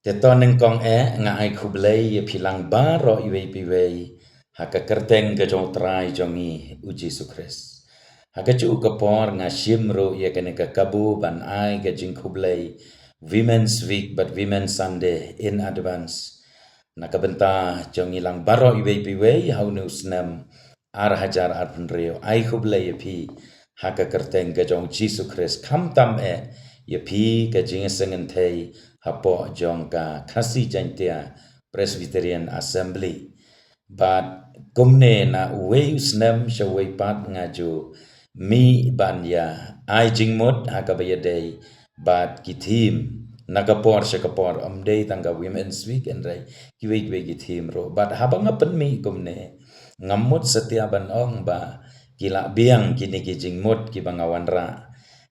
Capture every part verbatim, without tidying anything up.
Te to nyngkong eh nga ai khublei ïa phi lang baroh iwei pa iwei ha ka kyrteng ka jong u Trai jong ngi u Jisu Khrist. Ha kajuh ka por nga shim ruh ïa kane ka kabu ban ai ka jingkhublei Women's Week bad Women's Sunday in advance na ka bynta jong ngi lang baroh iwei pa iwei ha une u snem ar hajar arphew hynriew. Ai khublei ïa phi ha ka kyrteng ka jong Jisu Khrist, khamtam eh ïa phi ka jingïaseng kynthei hapoh jong ka Khasi Jaintia Presbyterian Assembly. Bad kumne na uwei u snem sha uwei pat nga ju mih ban ïa ai jingmut ha kaba ïadei bad ki theme na ka por sha ka por, ym dei tang ka Women's Week hynrei kiwei kiwei ki theme ruh. Bad haba nga pynmih kumne, ngam mut satia ban ong ba ki la biang kine ki jingmut kiba nga wanrah.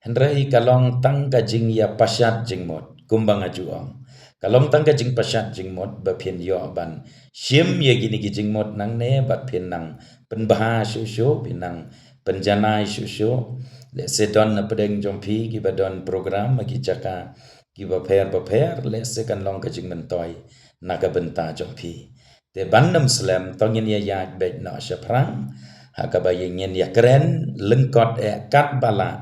Hynrei ka long tang ka jingïapashat jingmut, kumba nga ju ong. Ka long tang ka jingpashat jingmut ba phin ïoh ban shim ïa kine ki jingmut nangne bad phin nang pynbha shuh shuh, phin nang pynjanai shuh shuh. Lehse don na pdeng jong phi kiba don program ha ki jaka kiba pher bapher, lehse kan long ka jingmyntoi na ka bynta jong phi. Te ban ym slem, to ngin ïa ïaid beit noh shaphrang ha kaba ïa ngin ïa kren lyngkot eh katba lah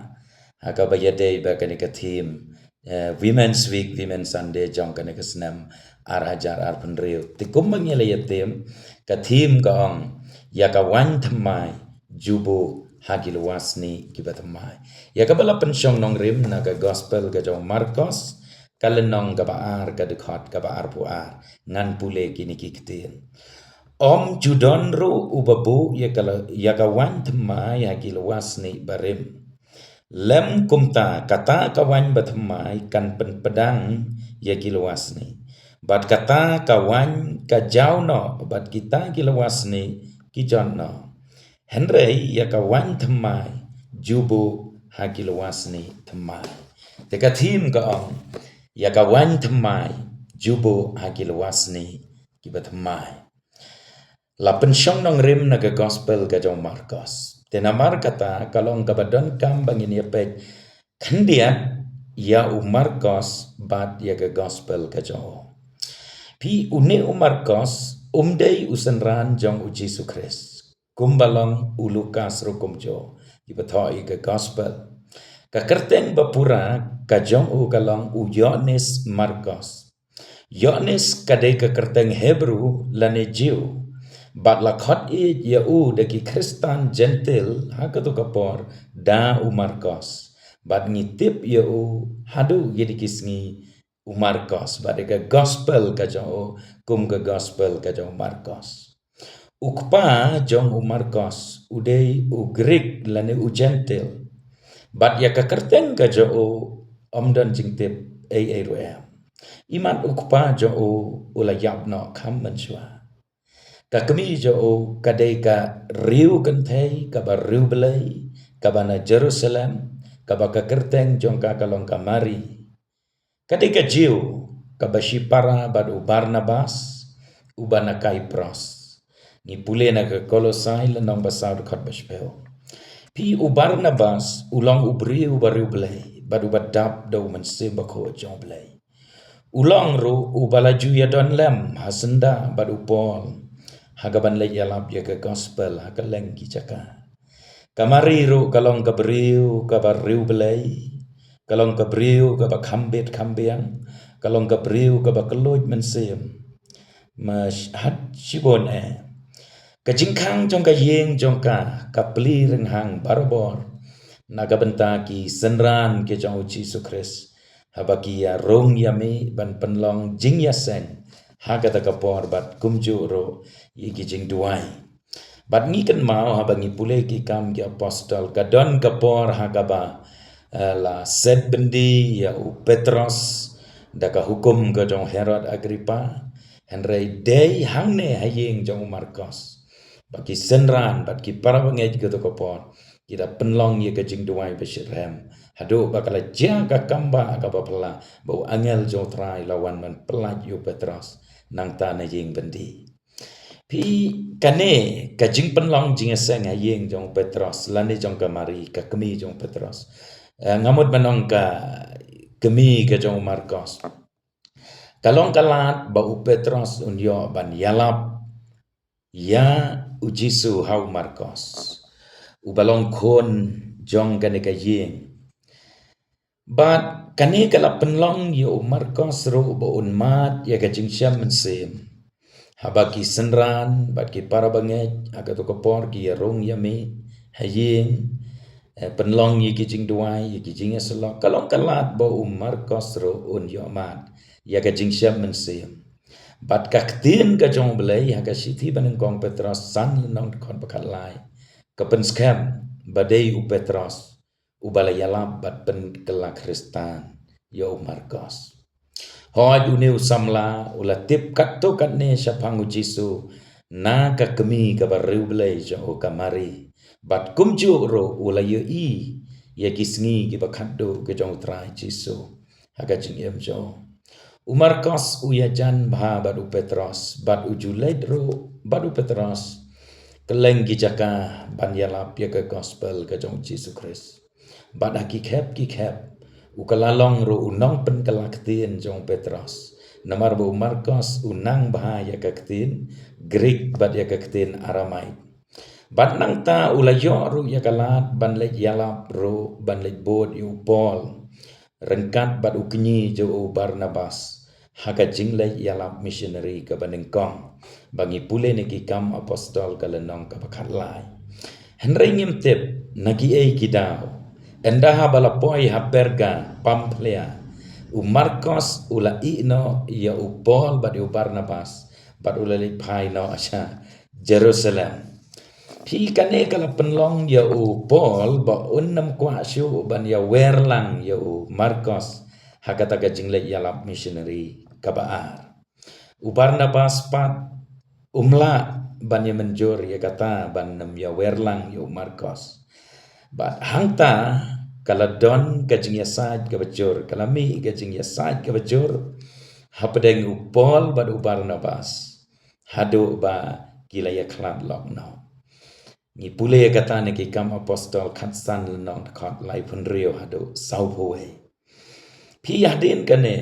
ha kaba ïadei bad kane ka theme, eh, Women's Week, Women's Sunday jong kane ka snem ar hajar arphew hynriew. Te kumba ngi la ïa theme, ka theme ka ong, ïa ka waiñ thymmai ju buh ha ki lywa snieh kiba thymmai. Ïa kaba la pynshong nongrim na ka Gospel ka jong u Markos, ka lynnong kaba ar, ka dkhot kaba arphew ar. Ngan pule kine ki ktien. Ym ju don ruh uba buh ïa ka la-, ïa ka waiñ thymmai ha ki lywa snieh barim. Lym kumta, kata ka waiñ bathymmai kan pynpdang ïa ki lywa snieh. Bad kata ka waiñ ka jaw noh, bad kita ki lywa snieh ki jot noh. Hynrei ïa ka waiñ thymmai ju buh ha ki lywa snieh thymmai. Te ka theme ka ong, ïa ka waiñ thymmai ju buh ha ki lywa snieh kiba thymmai. La pynshong nongrim na ka Gospel ka jong u Markos. Te namar kata ka long kaba donkam ba ngin ïa peit khyndiat ïa u Markos bad ïa ka Gospel ka jong u. Phi, une u Markos um dei u synran jong u Jisu Khrist, kumba long u Lukas ruh kumjuh, kiba thoh ïa ka Gospel. Ka kyrteng bapura ka jong u ka long u Ïoannis Markos. Ïoannis ka dei ka kyrteng Hebru lane Jiw. Bad la khot ïeit ïa u da ki Khristan Jentil ha kato ka por da u Markos. Bad ngi tip ïa u haduh kine ki sngi u Markos. Bad ïa ka Gospel ka jong u kum ka Gospel ka jong u Markos. U kpa jong u Markos u dei u Grik lane u Jentil. Bad ïa ka kyrteng ka jong u ym don jingtip ei ei ruh em. Imat u kpa jong u u la ïap noh kham mynshuwa. Ka kmie jong u ka dei ka riewkynthei kaba riewblei, kaba na Jerusalem, kaba ka kyrteng jong ka ka long ka Mari. Ka dei ka Jiw, kaba shipara bad u Barnabas, uba na Kaipros. Ngi pule na ka Kolosai lynnong ba saw dkhot ba shiphew. Phi, u Barnabas u long u briew uba riewblei bad uba dap da u Mynsiem Bakhuid jong U Blei. U long ruh uba la ju ïadon lem ha syndah bad u Paul ha kaban leit ïalap ïa ka Gospel ha kylleng ki jaka. Ka Mari ruh ka long ka briew kaba riewblei, ka long ka briew kaba kham bit kham biang, ka long ka briew kaba kylluid mynsiem. Mas hat shibun eh. Ka jingkhang jong ka ïing jong ka ka plie rynghang barabor na ka bynta ki synran ki jong u Jisu Khrist. Haba ki ïa rung ïa mih ban pynlong jingïaseng ha kata ka por bad kumjuh ruh ïa ki jingduwai. Bad ngi kynmaw haba ngi pule Ki Kam ki Apostol, ka don ka por ha kaba, eh, la set byndi ïa u Petros da ka hukum ka jong u Herod Agripa. Hynrei dei hangne ha ïing jong u Markos ba ki synran bad ki para bangeit kato ka por ki da pynlong ïa ka jingduwai ba shitrhem haduh ba ka la jia ka kam ba kaba phylla ba u angel jong u Trai la wan ban pyllait ïa u Petros nangta na ïing byndi. Phi, kane ka jingpynlong jingïaseng ha ïing jong u Petros lane jong ka Mari ka kmie jong u Petros, eh, nga mut ban ong ka kmie ka jong u Markos, Ka long ka lad ba u Petros un ïoh ban ïalap ïa u Jisu ha u Markos, uba long khun jong kane ka ïing. Bad kane ka la pynlong ïa u Markos ruh ba un mad ïa ka jingshem mynsiem. Haba ki synran bad ki para bangeit ha kato ka por ki ïa rung ïa mih ha ïing, eh, pynlong ïa ki jingduwai, ïa ki jingïasyllok, ka long ka lad ba u Markos ruh un ïoh mad ïa ka jingshem mynsiem. Bad ka ktien ka jong U Blei ha ka shithi banyngkong Petros san lynnong dkhot ba khatlai ka pynskhem ba dei u Petros uba la ïalap bad pynkylla khristan ïa u Markos. Hooid, une u samla u la tip katto katne shaphang u Jisu na ka kmie kaba riewblei jong u, ka Mari. Bad kumjuh ruh u la ïohi ïa ki sngi kiba khatduh ki jong u Trai Jisu ha ka jingim jong u. U Markos u ïajan bha bad u Petros, bad u ju leit ruh bad u Petros kylleng ki jaka ban ïalap ïa ka gospel ka jong u Jisu Khrist. Bad ha ki khep ki khep u ka la long ruh u nongpynkylla ktien jong u Petros, namar ba u Markos u nang bha ïa ka ktien Grik bad ïa ka ktien Aramaik. Bad nangta u la ïoh ruh ïa ka lad ban leit ïalap ruh, ban leit bud ïa u Paul ryngkat bad u kñi jong u, Barnabas, ha ka jingleit ïalap missionary kaba nyngkong, ba ngi pule na Ki Kam Apostol ka lynnong kaba khatlai. Hynrei ngim tip na kiei ki daw, ynda haba la poi ha Perga, Pamphylia, u Markos u la ïeh noh ïa u Paul bad ïa u Barnabas, bad u la leit phai noh sha Jerusalem. Phi, kane ka la pynlong ïa u Paul ba un nym kwah shuh ban ïawer lang ïa u Markos ha kata ka jingleit ïalap missionary kaba ar. U Barnabas pat um lah ban ïamynjur ïa kata ban nym ïawer lang ïa u Markos. Bad hangta ka la don ka jingïasaid kaba jur, ka la mih ka jingïasaid kaba jur hapdeng u Paul bad u Barnabas, haduh ba ki la ïakhlad lok noh. Ngi pule ïa kata na Ki Kam Apostol khatsan lynnong dkhot laiphew hynriew haduh sawphew wei. Phi, hadien kane,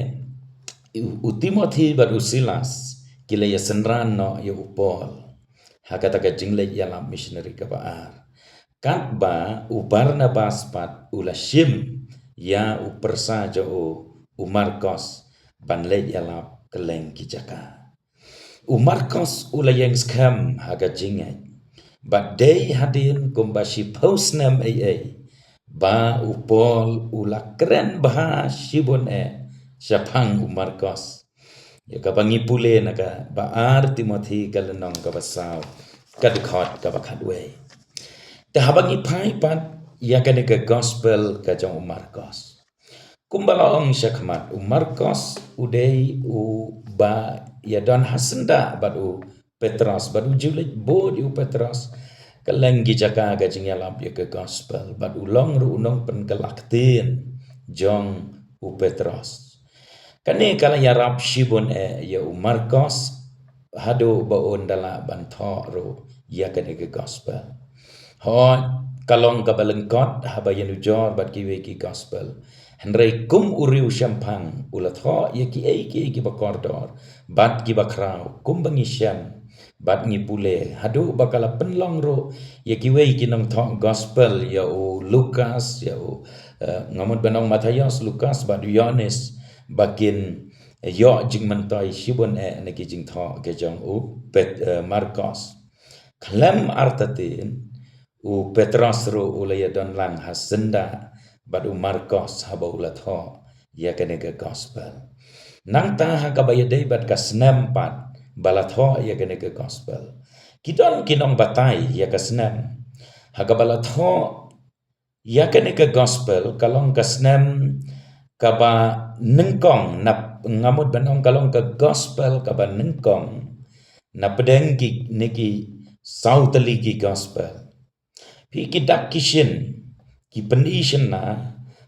u, u Timothi bad u Silas ki la ïasynran noh ïa u Paul ha kata ka jingleit ïalap missionary kaba ar, katba u Barnabas pat u la shim ïa u pyrsa jong u, u Markos, ban leit ïalap kylleng ki jaka. U Markos u la ïeng skhem ha ka jingngeit, bad dei hadien kumba shiphew snem ei ei ba u Paul u la kren bha shibun eh shaphang u Markos. Ïa kaba ngi pule na kaba ar Timothi ka lynnong kaba saw, ka dkhot kaba khatwei. Te haba ngi phai pat ïa kane ka gospel ka jong u Markos, kumba la ong shakhmat, u Markos u dei uba ïadon ha syndah bad u Petros, bad u ju leit bud ïa u Petros kylleng ki jaka ka jingïalap ïa ka gospel, bad u long ruh u nongpynkylla ktien jong u Petros. Kane ka la ïarap shibun eh ïa u Markos haduh ba un da lah ban thoh ruh ïa kane ka gospel. Hooid, ka long kaba lyngkot haba ïanujor bad kiwei ki gospel. Hynrei kum u riewshemphang u la thoh ïa kiei kiei kiba kordor bad kiba khraw, kumba ngi shem bad ngi pule, haduh ba ka la pynlong ruh ïa kiwei ki nongthoh gospel, ïa u Lukas, ïa u, eh, nga mut ban ong Mathaios, Lukas bad u Ïohannes, ba kin ïoh jingmyntoi shibun eh na ki jingthoh ki jong u Pet-, eh, Markos. Khlem artatien, u Petros ruh u la ïadon lang ha syndah bad u Markos haba u la thoh ïa kane ka gospel. Nangta ha kaba ïadei bad ka snem pat ba la thoh ïa kane ka gospel, ki don ki nongbatai ïa ka snem ha kaba la thoh ïa kane ka gospel, ka long ka snem kaba nyngkong, na, nga mut ban ong ka long ka gospel kaba nyngkong napdeng kine ki saw tylli ki gospel. Phi, ki dak ki shin, ki pyni shynna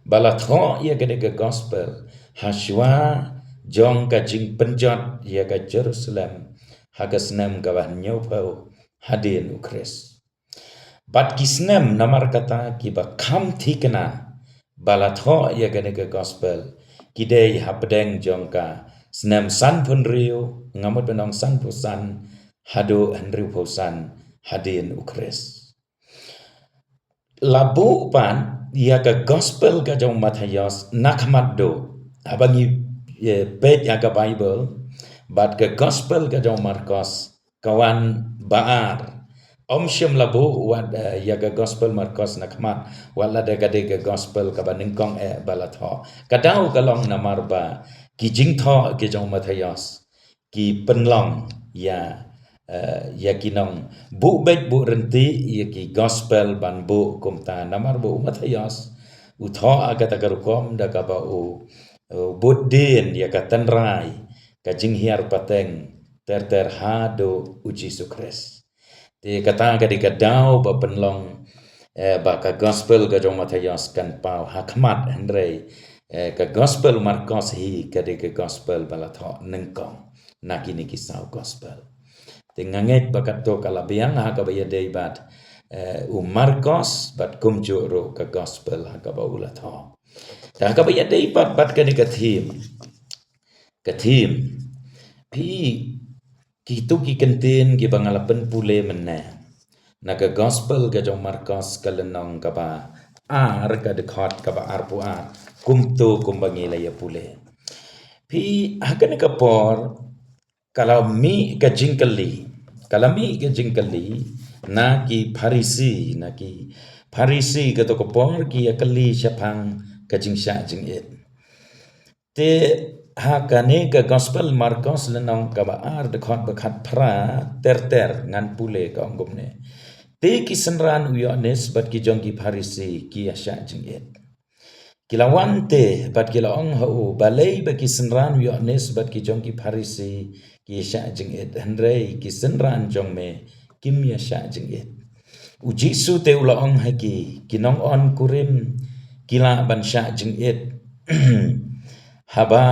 ba la thoh ïa kane ka gospel hashwa jong ka jingpynjot ïa ka Jerusalem ha ka snem kaba hynñiewphew hadien u Khrist. Bad ki snem namar kata kiba kham thikna ba la thoh ïa kane ka gospel, ki dei hapdeng jong ka snem sanphew hynriew, nga mut ban ong sanphew san, haduh hynriewphew san, hadien u Khrist. La buh pat ïa ka gospel ka jong Mathaios na khmat duh. Haba ngi, eh, peit ïa ka Bible, bad ka gospel ka jong Markos, ka wan ba ar. Ym shym la buh wat, eh, ïa ka gospel Markos na khmat, wat la da ka dei ka gospel kaba nyngkong eh ba la thoh. Ka daw ka long namar ba ki jingthoh ki jong Mathaios ki pynlong ïa, eh, ïa ki nongbuh beit buh ryntih ïa ki gospel ban buh kumta, namar ba u Mathaios u thoh ha kata ka rukom da kaba u, eh, bud dien ïa ka tynrai, ka jinghiar pateng ter ter haduh u Jisu Khrist. Te kata ka dei ka daw ba pynlong, eh, ba ka gospel ka jong Mathaios kan paw ha khmat, hynrei, eh, ka gospel Markos hi ka dei ka gospel ba la thoh nyngkong na kine ki saw gospel. Te nga ngeit ba katto ka la biang ha kaba ïadei bad, eh, u Markos bad kumjuh ruh ka gospel ha kaba u la thoh. Te ha kaba ïadei bad, bad kane ka theme. Ka theme. Phi, kito ki kyntien kiba nga la pynpule mynne na ka gospel ka jong Markos ka lynnong kaba ar, ka dkhot kaba arphew ar. Kumto kumba ngi la ïa pule. Phi, ha kane ka por ka la mih ka jingkylli. Ka la mih ka jingkylli na ki Pharisi, na ki Pharisi kato ka por ki ïa kylli shaphang ka jingshah jingit. Te ha kane ka gospel Markos lynnong kaba ar dkhot ba khatphra ter ter ngan pule, ka ong kumne. Te ki synran u Ïoannis bad ki jong ki Pharisi ki ïa shah jingit. Ki la wan te bad ki la ong ha u, balei ba ki synran u Ïoannis bad ki jong ki Pharisi ki ïa shah jingit, hynrei ki synran jong me kim ïa shah jingit? U Jisu te u la ong ha ki, ki nong-on kurim ki lah ban shah jingit haba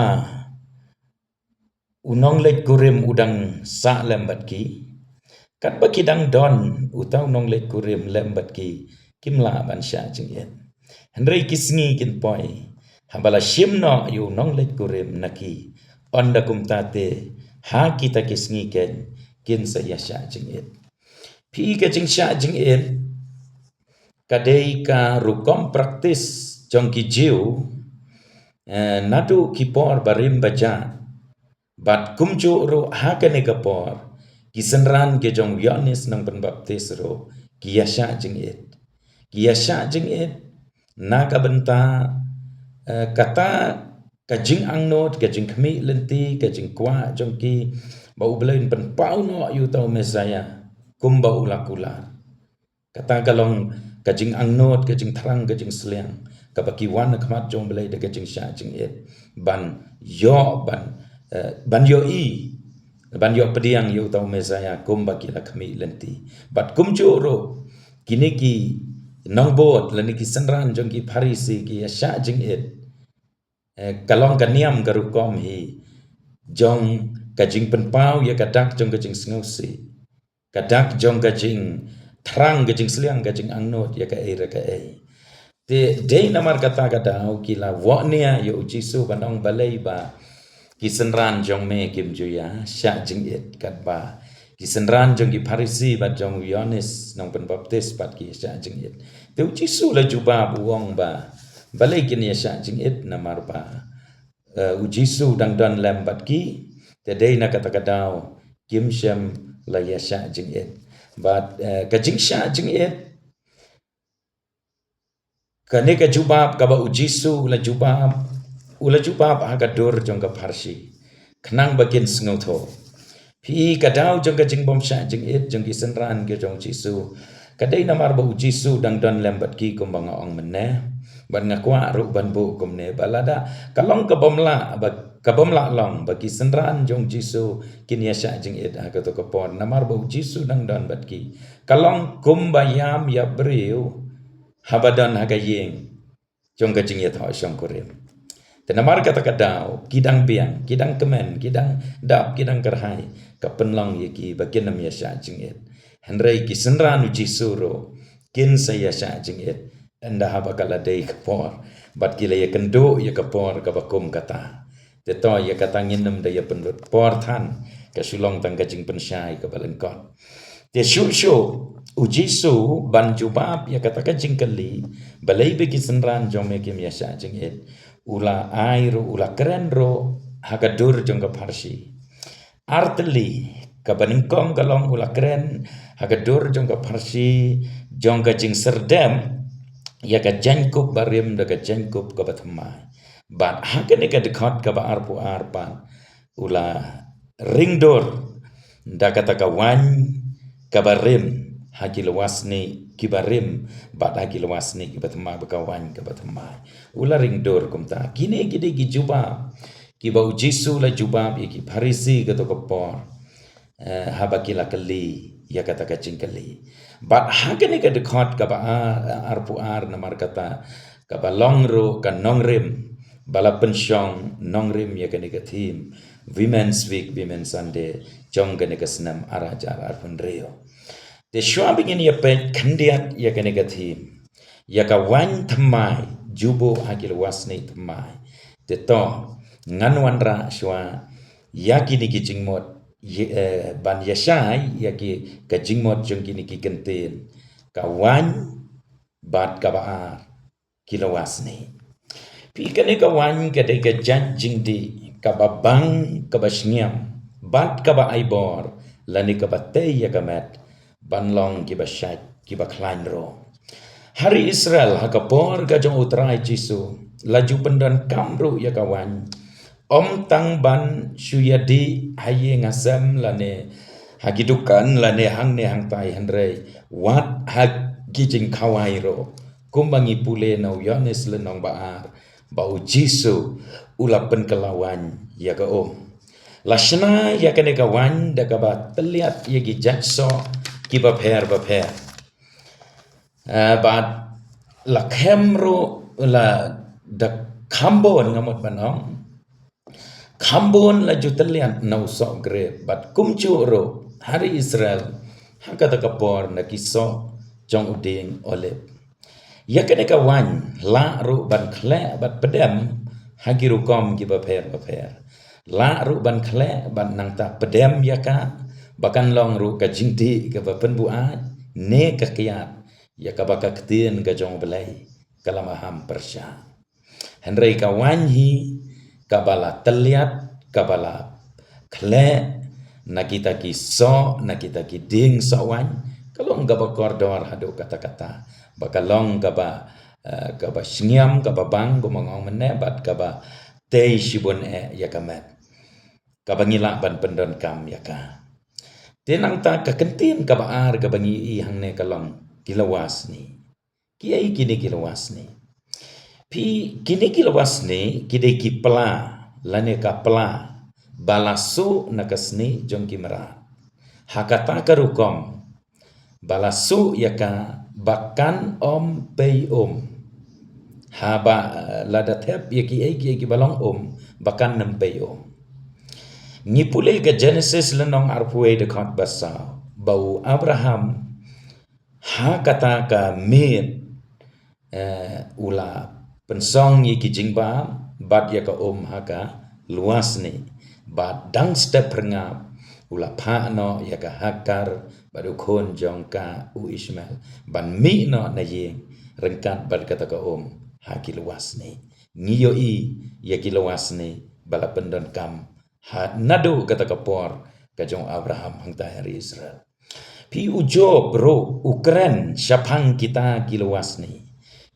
u nongleit kurim u dang sah lem bad ki? Katba ki dang don uta u nongleit kurim lem bad ki, kim lah ban shah jingit. Hynrei ki sngi kin poi haba la shim noh ïa u nongleit kurim na ki, ynda kumta te ha kita ki sngi keiñ kin sa ïa shah jingit. Phi, ka jingshah jingit ka dei ka rukom praktis jong ki Jiw, eh, naduh ki por barim bajah. Bad kumjuh ruh ha kane ka por ki synran ki jong u Ïoannis Nongpynbaptis ruh ki ïa shah jingit. Ki ïa shah jingit na ka bynta, eh, kata ka jingangnud, ka jingkhmih lynti, ka jingkwah jong ki ba U Blei un pynpaw noh ïa uta u Messaïah kumba u la kular. Kata ka long ka jingangnud, ka jingthrang, ka jingsliang kaba ki wan ha khmat jong U Blei da ka jingshah jingit ban ïoh, ban, eh, ban ïohi, ban ïoh pdiang ïa uta u Messaïah kumba ki la khmih lynti. Bad kumjuh ruh kine ki nongbud lane ki synran jong ki Pharisi ki ïa shah jingit. Eh, ka long ka niam ka rukom hi jong ka jingpynpaw ïa ka dak jong ka jingsngewsih, ka dak jong ka jingthrang, ka jingsliang, ka jingangnud ïa kaei re kaei. Te dei namar kata ka daw ki la wad nia ïa U Jisu ban ong, balei ba ki synran jong me kim ju ïa shah jingit katba ki synran jong ki Pharisi bad jong u Ïoannis Nongpynbaptis pat ki ïa shah jingit? Te U Jisu la jubab u ong ba, balei kin ïa shah jingit? Namar ba, eh, U Jisu dang don lem bad ki, te dei na kata ka daw kim shym la ïa shah jingit. Bad, eh, ka jingshah jingit, kane ka jubab kaba U Jisu u la jubab, u la jubab ha ka dur jong ka pharshi khnang ba kin sngewthuh. Phi, ka daw jong ka jingbym shah jingit jong ki synran ki jong U Jisu ka dei namar ba U Jisu dang don lem bad ki kumba nga ong mynne. Bad nga kwah ruh ban buh kumne ba lada ka long ka bym lah ba, ka bym lah long ba ki synran jong U Jisu kin ïa shah jingit ha kato ka por namar ba U Jisu dang don bad ki, ka long kumba ïam ïa briew haba don ha ka ïing jong ka jingïathoh shongkurim. Te namar kata ka daw ki dang biang, ki dang kmen, ki dang dap, ki dang kyrhai, ka pynlong ïa ki ba kin ym ïa shah jingit. Hynrei ki synran U Jisu ruh kin sa ïa shah jingit ynda haba ka la dei ka por, bad ki la ïa kynduh ïa ka por kaba kum kata. Te to ïa kata ngin nym da ïa pynlut por than, ka shu long tang ka jingpynshai kaba lyngkot. Te shuh shuh, u Jisu ban jubab ïa kata ka jingkylli, balei ba ki synran jong me kim ïa shah jingit, u la ai ruh, u la kren ruh ha ka dur jong ka pharshi. Artylli, kaba nyngkong ka long u la kren ha ka dur jong ka pharshi, jong ka jingsyrdem ïa ka jaiñkup barim da ka jaiñkup kaba thymmai. Bad ha kane ka dkhot kaba arphew ar pat, u la ring dur da kata ka waiñ kaba rim ha ki lywa snieh kiba rim, bad ha ki lywa snieh kiba thymmai, bad ka waiñ kaba thymmai. U la ring dur kumta. Kine ki dei ki jubab kiba u Jisu la jubab ïa ki Pharisi kato ka por, eh, haba ki la kylli ïa kata ka jingkylli. Bad ha kane ka dkhot kaba ar, arphew ar, namar kata kaba long ruh ka nongrim ba la pynshong nongrim ïa kane ka theme, Women's Week, Women's Sunday jong kane ka snem ar hajar arphew hynriew. Te shuwa ba ngin ïa peit khyndiat ïa kane ka theme, ïa ka waiñ thymmai, ju buh ha ki lywa snieh thymmai. Te to, ngan wanrah shuwa ïa kine ki jingmut, ïa, eh, ban ïa shai ïa ki, ka jingmut jong kine ki kyntien, ka waiñ bad kaba ar, ki lywa snieh. Phi, kane ka waiñ ka dei ka jait jingdih kaba bang, kaba shngiam, bad kaba ai bor, lane kaba tei ïa ka met ban long kiba shait, kiba khlaiñ ruh. Ha ri Israel ha ka por ka jong u Trai Jisu, la ju pyndonkam ruh ïa ka waiñ, ym tang ban shu ïa dih ha ïing ha sem lane ha ki dukan lane hangne hangtai, hynrei wat ha ki jingkhawai ruh. Kumba ngi pule na u Ïoannis lynnong ba ar, ba u Jisu u la pynkylla waiñ ïa ka um. La shna ïa kane ka waiñ da kaba tylliat ïa ki jait soh kiba pher bapher. Eh, bad la khem ruh, la da khambun, nga mut ban ong, khambun la ju tylliat na u soh grep, bad kumjuh ruh ha ri Israel ha kata ka por na ki soh jong u dieng olib. Ïa kane ka waiñ lah ruh ban khleh bad pdem ha ki rukom kiba pher bapher. Lah ruh ban khleh bad nangta pdem ïa ka ba kan long ruh ka jingdih kaba pynbuaid ne ka kiad ïa kaba ka ktien ka jong u Blei ka la maham pyrshah. Hynrei ka waiñ hi kaba la tylliat, kaba la khleh na kita ki soh, na kita ki dieng soh waiñ, ka long kaba kordor haduh katta katta, ba ka long kaba, eh, kaba shngiam, kaba bang, kumba nga ong mynne, bad kaba tei shibun eh ïa ka met, kaba ngi lah ban pyndonkam ïa ka. Te nangta ka kyntien kaba ar kaba ngi ïohi hangne ka long ki lywa snieh. Kiei kine ki lywa snieh? Phi, kine ki lywa snieh ki dei ki pla, lane ka pla ba la suh na ka snieh jong ki mrad. Ha kata ka rukom ba la suh ïa ka ba kan ym pei um. Haba, eh, lada thep ïa kiei kiei kiba long um, ba kan ym pei um. Ngi pule ka Genesis lynnong arphew wei dkhot ba saw, ba u Abraham ha kata ka miet, eh, u la pynsong ïa ki jingbam bad ïa ka um ha ka lywa snieh, bad dang step phyrngab u la phah noh ïa ka Hagar bad u khun jong ka u Ishmael ban mih noh na ïing ryngkat bad kata ka um ha ki lywa snieh. Ngi ïohi ïa ki lywa snieh ba la pyndonkam ha naduh kata ka por ka jong Abraham hangta ha ri Israel. Phi, u Job ruh u kren shaphang kita ki lywa snieh.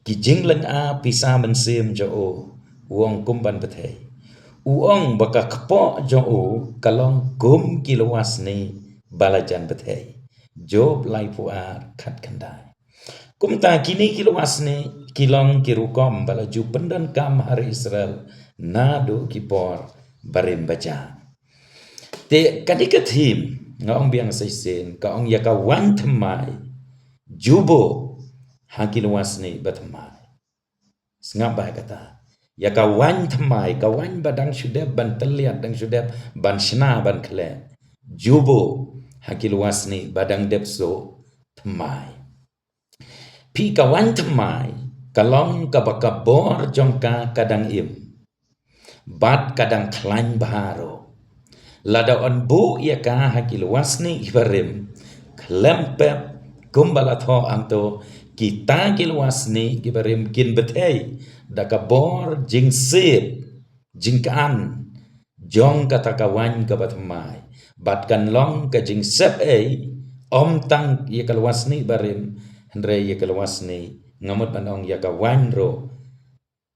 Ki jinglynga pisa mynsiem jong u, u ong, kum ban bthei. U ong ba ka kpoh jong u ka long kum ki lywa snieh ba la jan bthei. Job laiphew ar, khatkhyndai. Kumta kine ki lywa snieh ki long ki rukom ba la ju pyndonkam ha ri Israel naduh ki por barim bajah. Te kane ka theme, nga ong biang sa shisien, ka ong ïa ka waiñ thymmai ju buh ha ki lywa snieh ba thymmai. Sngap bha kata. Ïa ka waiñ thymmai, ka waiñ ba dang shu dep ban tylliat, dang shu dep ban shna, ban khleh, ju buh ha ki lywa snieh ba dang dep suh thymmai. Phi, ka waiñ thymmai ka long kaba ka bor jong ka ka dang im. bad ka dang khlaiñ bha ruh. Lada yn buh ïa ka ha ki lywa snieh kiba rim, khlem pep, kumba la thoh hangto, kita ki lywa snieh kiba rim kin bthei da ka bor jingsied, jingkhan jong kata ka waiñ kaba thymmai, bad kan long ka jingsep ei, ym tang ïa ka lywa snieh barim, hynrei ïa ka lywa snieh, nga mut ban ong ïa ka waiñ ruh,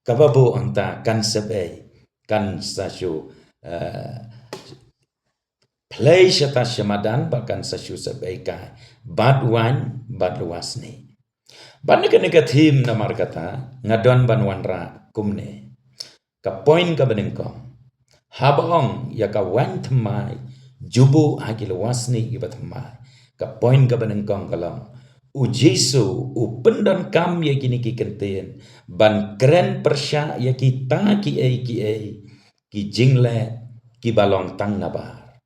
kaba buh hangta kan sep ei, kan sa shu, eh, plie shata shamadan, bad kan sa shu sep ei kai, bad waiñ, bad lywa snieh. Bad na kane ka theme namar kata, nga don ban wanrah kumne. Ka point kaba nyngkong. Haba ong ïa ka waiñ thymmai, ju buh ha ki lywa snieh kiba thymmai. Ka point kaba nyngkong ka long, U Jisu u pyndonkam ïa kine ki kyntien ban kren pyrshah ïa kita kiei kiei ki jingleh kiba long tang nabar.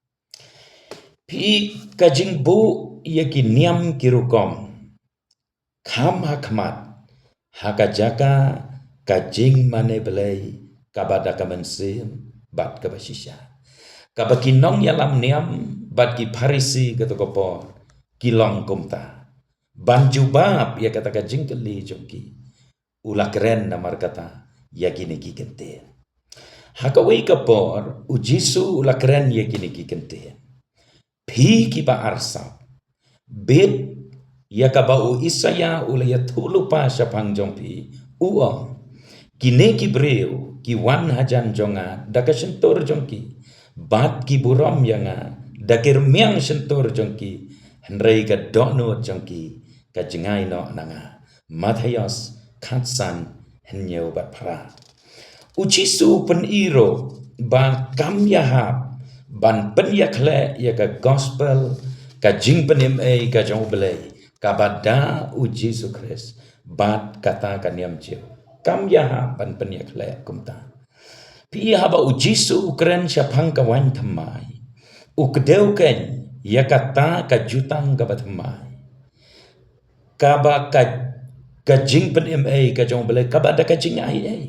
Phi, ka jingbuh ïa ki niam ki rukom kham ha khmat, ha ka jaka ka jingmane Blei kaba da ka mynsiem bad kaba shisha, kaba ki nongïalam niam bad ki Pharisi kato ka por ki long kumta. Ban jubab ïa kata ka jingkylli jong ki, u la kren namar kata ïa kine ki kyntien. Ha kawei ka por, U Jisu u la kren ïa kine ki kyntien. Phi kiba arsap. Bit ïa kaba u Isaïah u la ïathuhlypa shaphang jong phi, u ong, kine ki briew ki wan hajan jong nga da ka shyntur jong ki, bad ki burom ïa nga da ki rmiang shyntur jong ki, hynrei ka dohnud jong ki ka jngai noh na nga. Mathaios khatsan, hynñiew bad phra. U Jisu u pyni ruh ba kam ïahap ban pynïakhleh ïa ka gospel, ka jingpynim ei ka jong U Blei, kaba da U Jisu Khrist bad kata ka niam Jiw. Kam ïahap ban pynïakhleh kumta. Phi, haba U Jisu u kren shaphang ka waiñ thymmai, u kdew keiñ ïa kata ka jutang kaba thymmai, kaba ka, ka jingpynim ei ka jong U Blei, kaba da ka jingai ei.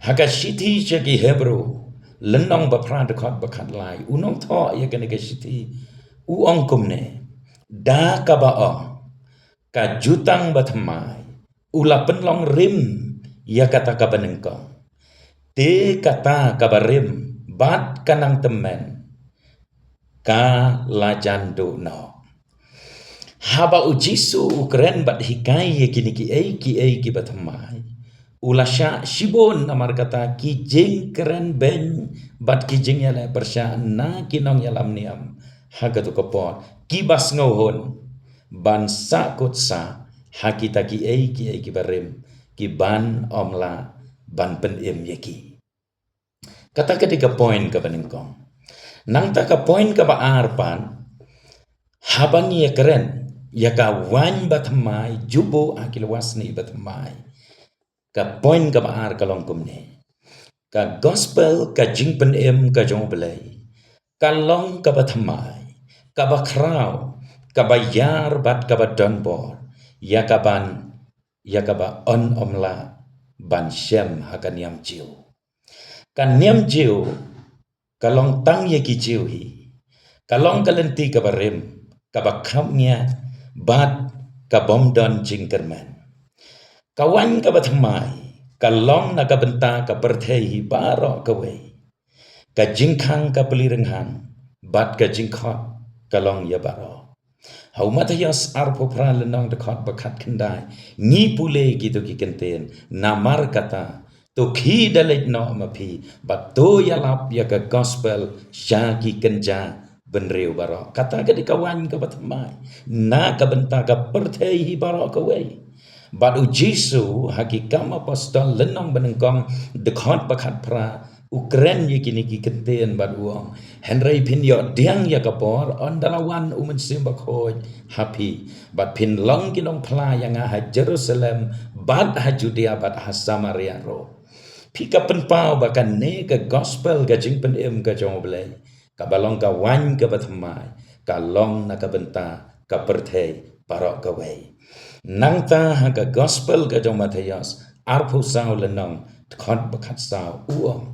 Ha ka shithi sha ki Hebru, lynnong ba phra, dkhot ba khatlai, u nongthoh ïa kane ka shithi u ong kumne: Da kaba ong ka jutang ba thymmai, u la pynlong rim ïa kata kaba nyngkong. Te kata kaba rim bad ka nang tymmen ka la jan duh noh. Haba U Jisu u kren bad hikai ïa kine kiei kiei kiba thymmai, u la shah shibun namar kata ki jingkren beiñ bad ki jingïaleh pyrshah na ki nongïalam niam ha kato ka por, kiba sngewhun ban sahkut sah ha kita kiei kiei kiba rim, kiban ym lah ban pynim ïa ki. Kata ka dei ka point kaba nyngkong. Nangta ka point kaba ar pat, haba ngi ïakren ïa ka waiñ ba thymmai, ju buh ha ki lywa snieh ba thymmai, ka point kaba ar ka long kumne: Ka gospel, ka jingpynim ka jong U Blei, ka long kaba thymmai, kaba khraw, kaba ïar bad kaba donbor ïa kaban, ïa kaba yn ym lah ban shem ha ka niam Jiw. Ka niam Jiw ka long tang ïa ki Jiw hi. Ka long ka lynti kaba rim, kaba khapngiah bad kabym don jingkyrmen. Ka waiñ kaba thymmai ka long na ka bynta ka pyrthei hi baroh kawei. Ka jingkhang ka plie rynghang bad ka jingkhot ka long ïa baroh. Ha u Mathaios arphew phra, lynnong dkhot ba khatkhyndai, ngi pule kito ki kyntien: Namar kata, to khie da leit noh ma phi bad to ïalap ïa ka gospel sha ki kynja bynriew baroh. Kata ka dei ka waiñ kaba thymmai na ka bynta ka pyrthei hi baroh kawei. Bad U Jisu ha Ki Kam Apostol, lynnong ba nyngkong, dkhot ba khatphra, u kren ïa kine ki kyntien bad u ong: Hynrei phin ïoh pdiang ïa ka bor ynda la wan U Mynsiem Bakhuid ha phi, bad phin long ki nongphla ïa nga ha Jerusalem bad ha Judia bad ha Samaria ruh. Phi, ka pynpaw ba kane ka gospel, ka jingpynim ka jong U Blei, kaba long ka waiñ kaba thymmai, ka long na ka bynta ka pyrthei baroh kawei. Nangta ha ka gospel ka jong Mathaios arphew saw, lynnong dkhot ba khatsaw, u ong: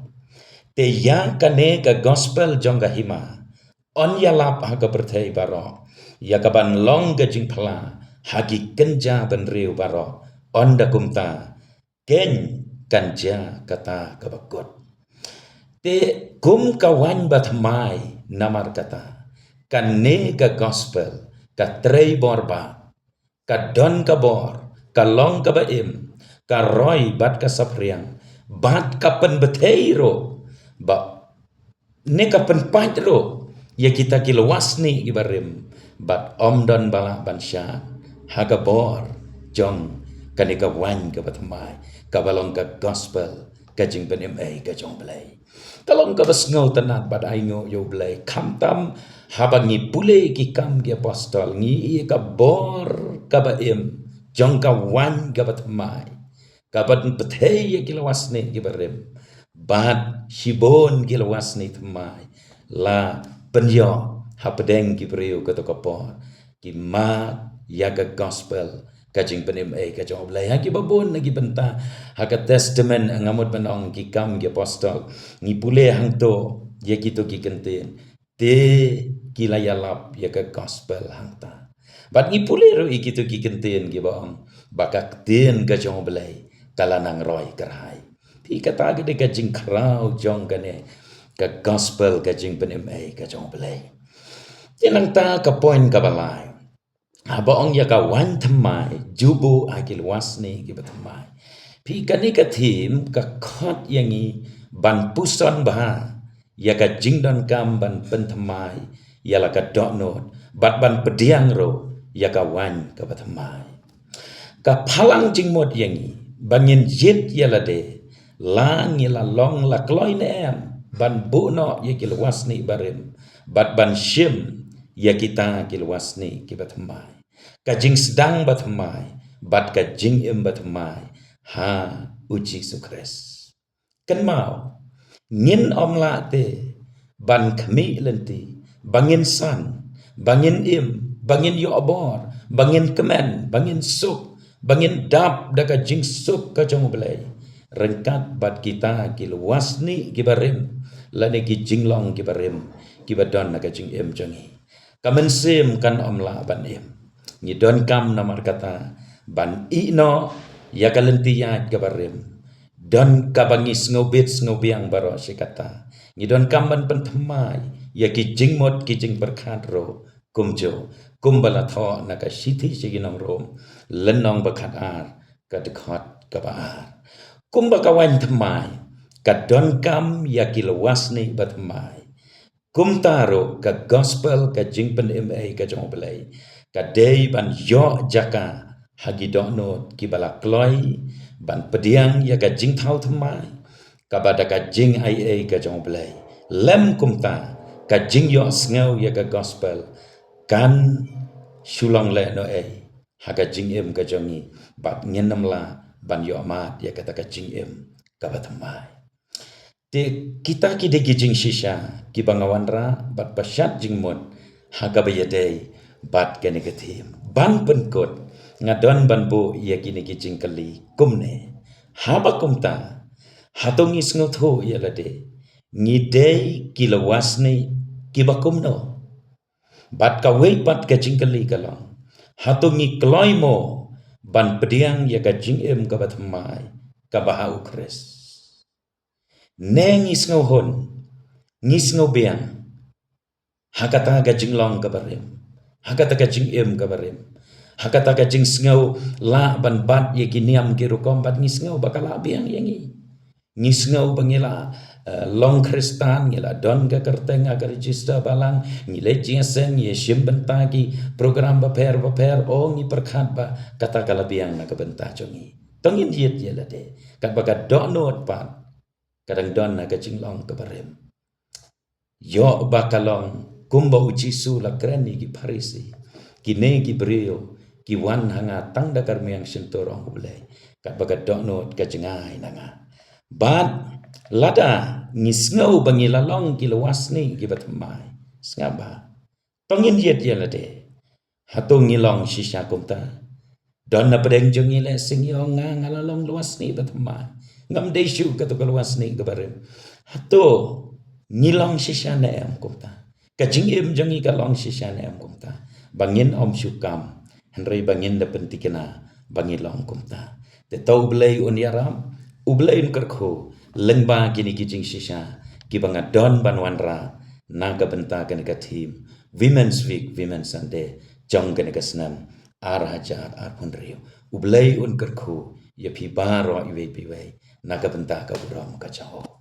Te ïa kane ka gospel jong ka hima yn ïalap ha ka pyrthei baroh, ïa kaban long ka jingphla ha ki kynja bynriew baroh, ynda kumta keiñ kan jia kata kaba kut. Te kum ka waiñ bathymmai, namar kata kane ka gospel ka trei bor bah, ka don ka bor, ka long kaba im, ka roi bad ka saphriang, bad ka pynbthei ruh, ba ne ka pynpait ruh ïa kita ki lywa snieh kiba rim, bad ym don ba lah ban shad ha ka bor jong kane ka waiñ kaba thymmai, kaba long ka gospel, ka jingpynim ei ka jong U Blei. Ka long kaba sngewtynnad bad ainguh ïa U Blei, khamtam haba ngi pule ki Kam ki Apostol, ngi i ka bor kaba im jong ka waiñ kaba thymmai, kaban pynbthei ïa ki lywa snieh kiba rim, bad shibun ki lywa snieh thymmai la pynïoh hapdeng ki briew kato ka por, ki mad ïa ka gospel, ka jingpynim ei ka jong U Blei, ha kiba bun na ki bynta ha ka Testament, nga mut ban ong ki Kam ki Apostol, ngi pule hangto ïa kito ki kyntien, te ki la ïalap ïa ka gospel hangta. Bad ngi pule ruh ïa kito ki kyntien kiba ong ba ka ktien ka jong U Blei ka la nang roi kyrhai. Te kata ka dei ka jingkhraw jong kane ka gospel, ka jingpynim ei ka jong U Blei. Te nangta ka point kaba lai, haba ong ïa ka waiñ thymmai, ju buh ha ki lywa snieh kiba thymmai. Phi, kane ka theme ka khot ïa ngi ban puson bha ïa ka jingdonkam ban pynthymmai ïa la ka dohnud, bad ban pdiang ruh ïa ka waiñ kaba thymmai. Ka phalang jingmut ïa ngi ba ngin jied ïa lade, la ngi la long la kloi ne em, ban buh noh ïa ki lywa snieh barim, bad ban shim ïa kita ki lywa snieh kiba thymmai. Ka jingsdang bathymmai bad ka jingim bathymmai ha U Jisu Khrist. Kynmaw, ngin ym lah te ban khmih lynti ba ngin san, ba ngin im, ba ngin ïoh bor, ba ngin kmen, ba ngin suk, ba ngin dap da ka jingsuk ka jong U Blei, ryngkat bad kita ki lywa snieh kiba rim, lane ki jinglong kiba rim kiba don ha ka jingim jong ngi. Ka mynsiem kan ym lah ban im. Ngi donkam namar kata ban ïeh noh ïa ka lynti ïaid kaba rim. Don kaba ngi sngewbit sngewbiang baroh shi katta. Ngi donkam ban pynthymmai ïa ki jingmut ki jingpyrkhat ruh kumjuh, kumba la thoh na ka shithi sha ki nong Rom, lynnong ba khatar, ka dkhot kaba ar. Kumba ka waiñ thymmai ka donkam ïa ki lywa snieh bathymmai, kumta ruh ka gospel, ka jingpynim ei ka jong U Blei, ka dei ban ïoh jaka ha ki dohnud kiba la kloi ban pdiang ïa ka jingthaw thymmai, kaba da ka jingai ei ka jong U Blei, lem kumta ka jingïohsngew ïa ka gospel kan shu long lehnohei ha ka jingim ka jong ngi, bad ngin ym lah ban ïoh mad ïa kata ka jingim kaba thymmai. Te kita ki dei ki jingshisha kiba nga wanrah bad ba shad jingmut ha kaba ïadei bad kane ka theme. Ban pynkut, nga don ban buh ïa kine ki jingkylli kumne. Haba kumta, hato ngi sngewthuh ïa lade ngi dei ki lywa snieh kiba kumno? Bad kawei pat ka jingkylli ka long, hato ngi kloi mo ban pdiang ïa ka jingim kaba thymmai kaba ha U Khrist? Ne ngi sngewhun, ngi sngewbiang ha kata ka jinglong kaba rim, ha kata ka jingim kaba rim, ha kata ka jingsngew lah ban bat ïa ki niam ki rukom, bad ngi sngew ba ka lah biang ïa ngi. Ngi sngew ba ngi la, eh, long Khristan, ngi la don ka kyrteng ha ka register balang, ngi leit jingïaseng, ngi shim bynta ki program bapher bapher, o ngi pyrkhat ba kata ka la biang na ka bynta jong ngi. To ngin jied ïa lade, katba ka dohnud pat ka dang don ha ka jinglong kaba rim. Ïoh ba ka long kumba U Jisu la kren ïa ki Pharisi, kine ki briew ki wan ha nga tang da ka rmiang shyntur, ong U Blei, katba ka dohnud ka jngai na nga. Bad lada ngi sngew ba ngi la long ki lywa snieh kiba thymmai, sngap bha, to ngin jied ïa lade. Hato ngi long shisha kumta? Don na pdeng jong ngi lehse ngi ong, nga, nga la long lywa snieh bathymmai. Ngam dei shuh kato ka lywa snieh kaba rim. Hato ngi long shisha ne em kumta? Ka jingim jong ngi ka long shisha ne em kumta? Ba ngin ym shu kam, hynrei ba ngin da pyntikna ba ngi long kumta. Te to U Blei un ïarap, U Blei un kyrkhu lyngba kine ki jingshisha kiba nga don ban wanrah na ka bynta kane ka theme Women's Week, Women's Sunday jong kane ka snem ar hajar arphew hynriew. U Blei un kyrkhu ïa phi baroh iwei pa iwei na ka bynta ka burom ka jong u.